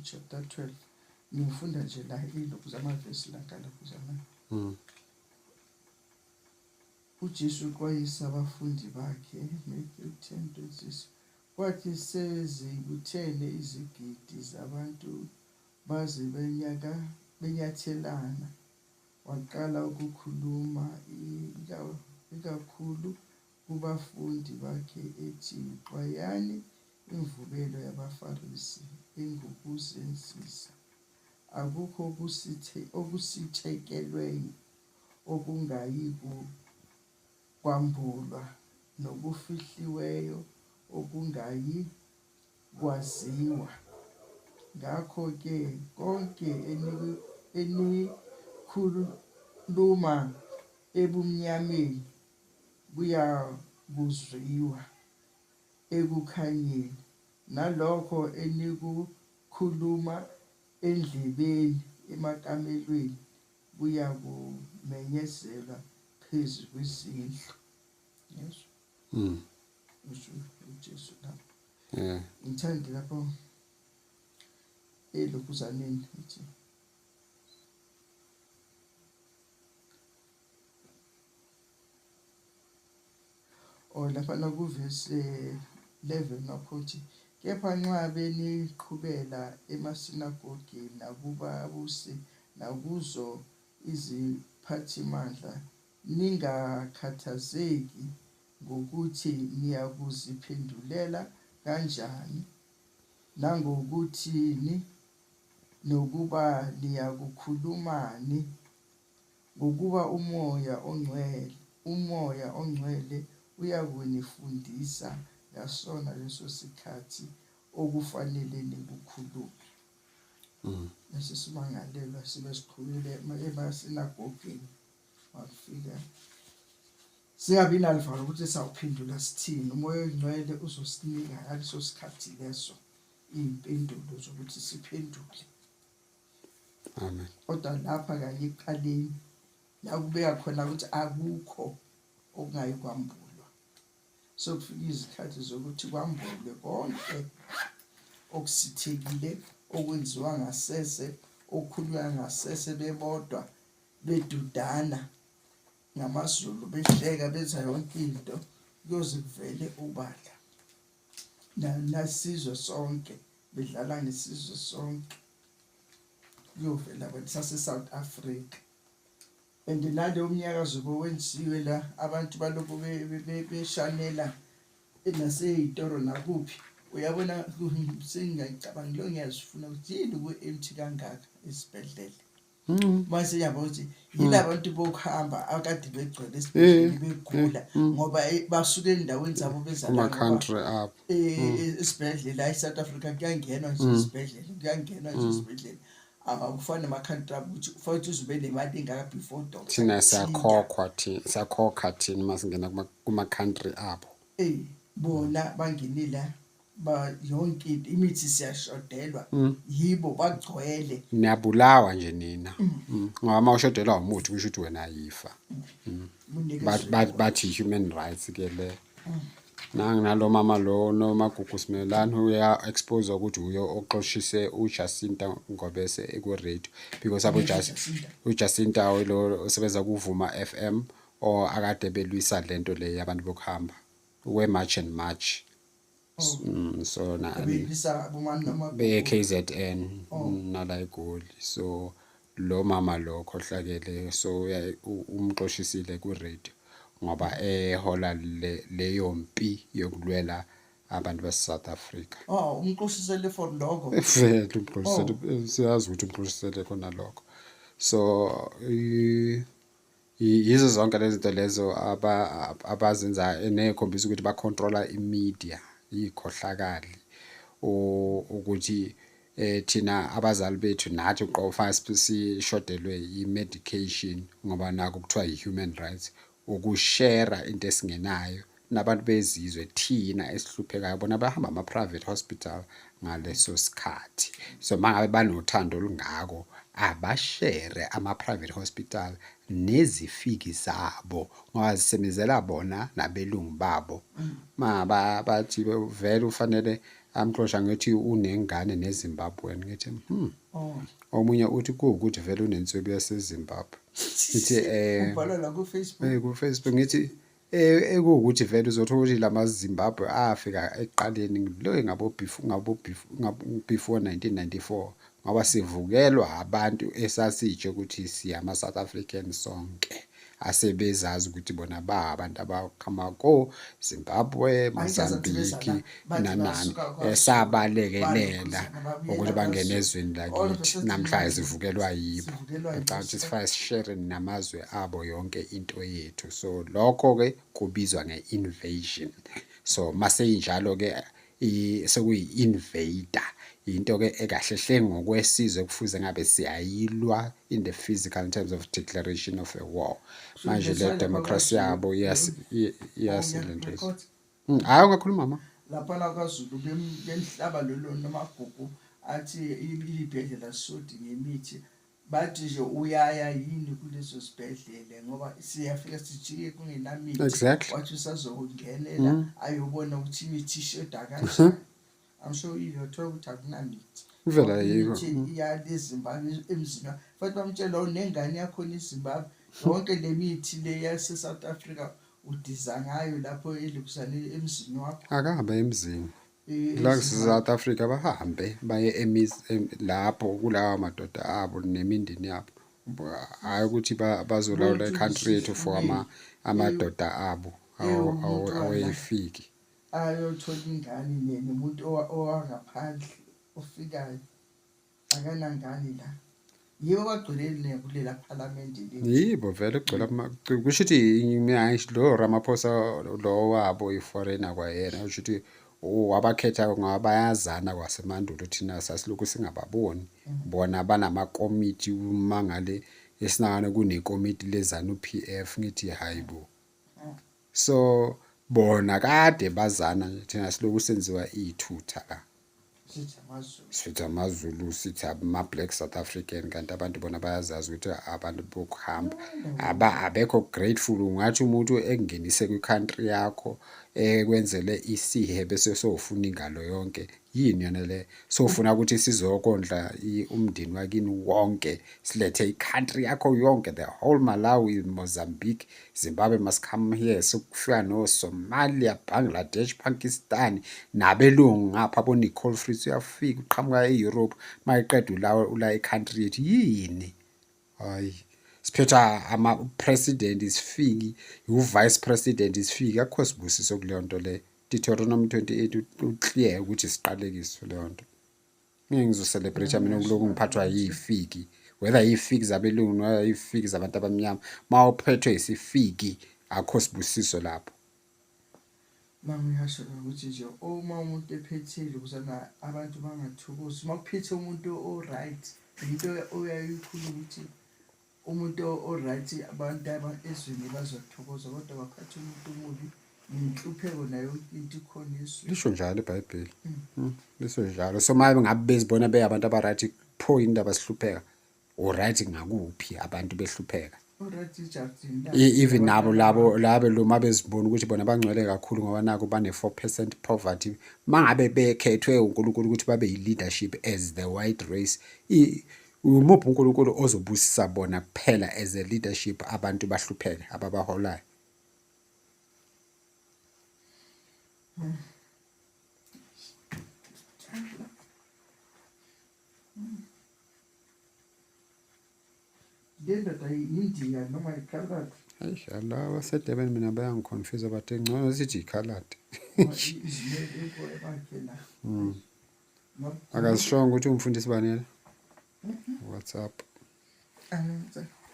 Chapter 12 ngifunda nje la ilokhu zamavesi la kalokhu zama. UJesu uxwayisa abafundi bakhe, Matthew 10:26. Kwathi sezibuthene izigidi zabantu baze benyaka benyathelana, waqala ukukhuluma ikakhulu kubafundi bakhe ethi, Xwayani imvubelo yabaFarisi engukuzenzisa. Akukho okusithekeliweyo okungayikukwambulwa, nokufihliweyo okungayikwaziwa. Ngakho-ke konke enikhuluma ebumnyameni kuyakuzwiwa ekukhanyeni, nalokho enikukhuluma endlebeni emakamelweni kuyakumenyezelwa phezu kwezindlu. Yezwa? Usho uJesu lapho. Ngithande lapho elokhuzaneni ithi or laphana kuvesi 11 lapho uthi kepha nxa beniqhubela emasinagogeni nakubabusi nakuzo iziphathimandla, ningakhathazeki ngokuthi niyakuziphendulela kanjani nangokuthini nokuba niyakukhulumani, ngokuba uMoya oNgcwele, uMoya oNgcwele uyakunifundisa ngasona leso sikhathi okufanele nikukhulume. Bese simangalelwa sibe siqhubile emasinagogeni makufika singabi naluvalo ukuthi sawuphendula sithini. UMoya oNgcwele uzosinika ngaleso sikhathi leso iy'mpendulo zokuthi siphendule. Amen. Kodwa lapha kanye ekuqaleni la kubeka khona ukuthi akukho okungayi kwambulwa. Sokufika izikhathi zokuthi kwambulwe konke okusithekile okwenziwa ngasese, okukhulunywa ngasese bebodwa bedudana ngamaZulu behleka benza yonke into kuyoze kuvele ubala. Nasizwe sonke bedlala ngesizwe sonke kuyovela abantu sase-South Africa and nalowo mnyakazo bowenziwe la abantu balokhu beshanela nasey'toro nakuphi uyabona sengingayicabangi lo ngiyazifuna ukuthi yini ku-empty kangaka esibhedlela. Mase yabo ukuthi yilabantu bokuhamba akade begcwele esibhedlela begula ngoba basuke endaweni zabo beza la Kuma ngoba country abo. Esibhedlela e-South Africa kuyangenwa nje esibhedlela, kuyangenwa nje esibhedlela. Akufani nama-country abo ukuthi kufanele ukuthi uze ube nemali engaka before doctor Thina akuthinta. siyakhokhwa thina, siyakhokha thina uma singena kuma country abo. Bona bangene la ba yonke into imithi siyashodelwa yibo bagcwele. Niyabulawa nje nina. Ngoba uma ushodelwa umuthi kusho ukuthi wena yifa. Unikezwe Bathi human rights ke le. Nangu nalo mama lo noMagugu Simelane uya expose ukuthi uyo oxoshise uJacinta Ngobese eku radio because abo Jacinta. uJacinta lo osebenza kuVuma FM or akade belwisa lento le yabantu bokuhamba we March and March. Oh. So na Bebisa abomani noma be KZN Oh. nala eGoli, so lo mama lo khohlakele, so umxoshisile ku radio ngoba ehola leyo mpi yokulwela abantu base South Africa. Oh, umxoshisele for lokho. Vele umxoshisele, siyazi ukuthi umxoshisele khona lokho, so yizo zonke lezi zinto lezo abazenzayo nekhombisa ukuthi bacontrola i-media iy'khohlakali ukuthi thina abazali bethu nathi uqobo fanele sishodelwe i-medication ngoba nakho kuthiwa i-human rights ukushera into esingenayo nabantu bezizwe thina esihluphekayo, bona bahamba ama-private hospital ngaleso sikhathi. So mangabe banothando olungako abashere ama-private hospital nezifiki zabo ngoba zisebenzela bona nabelungu babo. Ma bathi vele ufanele Amxosha ngithi unengane neZimbabwean ngithi Oh. Omunye uthi kuwukuthi vele unenswebu yaseZimbabwe. Ngithi Ubhala la ku-Facebook. Ku-Facebook ngithi ekuwukuthi vele uzothola ukuthi lama Zimbabwe afika ekuqaleni lo ngabo before ngabo before 1994 ngoba sivukelwa abantu esasitshe ukuthi siyama South African sonke asebezazi ukuthi bona ba abantu abaqhamuka ko Zimbabwe, Mozambique nanani esabalekelela ukuthi bangene ezweni lakithi namhlanje sivukelwa yibo. Ngicabanga ukuthi sifake sishere namazwe abo yonke into yethu. So lokho-ke kubizwa nge-invasion. So maseyinjalo-ke sekuyi-invader into-ke ekahle hle ngokwesizwe kufuze ngabe siyayilwa in the physical in terms of declaration of a war. Manje le democracy yabo iyasilento. Hhayi ungakhuluma ma. Laphana kwaZulu bemhlaba lolo nomagugu athi ibhedlela sodi ngemithi bathi nje uyaya yini kuleso sibhedlele ngoba siyafika sijike kungenamithi. Wathi usazokungenela ayobona ukuthi imithi ishoda kanjani. I'm sure uyothola ukuthi akunamithi. Ivela yikho. Imithi yale Zimbabwe emzini futhi bamtshela unengane yakhona iZimbabwe yonke le mithi le yase South Africa udiza ngayo lapho elibusane emzini wakho. Akahambe emzini. La South Africa bahambe baye emizi lapho kulawa madoda abo nemindeni yabo. Hayi ukuthi bazolawula i-country yethu for amadoda abo aweyifiki. Ayothola ingane nomuntu owangaphandle ofikayo akanangane la. Yibo abagcwele kulela phalamende leli. Yibo vele kugcwele kusho ukuthi mina lo Ramaphosa lo wabo i-foreigner kwayena kusho ukuthi wabakhetha ngoba bayazana kwasemandulo thina sasilokhu singababoni. Bona banamakomiti umangale esinakane kunekomiti leZANU PF ngithi hayi bo. So bona kade bazana nje thina siloku senziwa iy'thutha la. Sithi amaZulu. Sithi amaZulu, sithi ama-black South African kanti abantu bona bayazazi ukuthi abantu bokuhamba aba abekho grateful. Ungathi umuntu ekungenise kwi-country yakho ekwenzele isihe bese sowufuna ingalo yonke. Yini yona le? Sowufuna ukuthi sizokondla umndeni wakini wonke, silethe i-country yakho yonke, the whole Malawi, Mozambique, Zimbabwe must come here. Sokufika no-Somalia, Bangladesh, Pakistan nabelungu ngapha bo-Nicole Fritz uyafika uqhamuka e-Europe mayeqeda ula i-country yethu yini? Hayi siphetha ama-president isifiki, u-vice president isifiki, akukho sibusiso kuleyo nto leyo. Deuteronomy 28 u-clear ukuthi siqalekiswe leyo nto. Ngeke ngizo-celebrate mina kulokhu ngiphathwa yifiki whether yifiki zabelungu noma yifiki zabantu abamnyama. Uma uphethwe isifiki akukho sibusiso lapho. Mama uyasho ukuthi nje uma umuntu ephethile ukuzana abantu bangathokozi. Uma kuphethe umuntu o-right into oyayikhuluma ukuthi umuntu o-right abantu ezweni bazothokoza kodwa baphathe umuntu omubi nenhlupheko nayo into ikhona ezweni. Lisho njalo iBhayibheli. Lisho njalo. So uma ngabe bezibona beyabantu aba-right pho yini indaba sihlupheka? U-right ngakuphi abantu behlupheka? O-right ejardini. Even nabo labo labo lo mabezibona ukuthi bona bangcwele kakhulu ngoba naku bane 4% poverty. Mangabe bekhethwe uNkulunkulu ukuthi babe yi-leadership as the white race, umuphi uNkulunkulu ozobusisa bona kuphela as a leadership abantu bahlupheke ababaholayo? Le ndoda yindiya noma ikhaladi? Eish, laba baseDurban mina bayangi-confuse but ngcono sithi ikhaladi. Akazishongo ukuthi umfundisi bani yena? WhatsApp.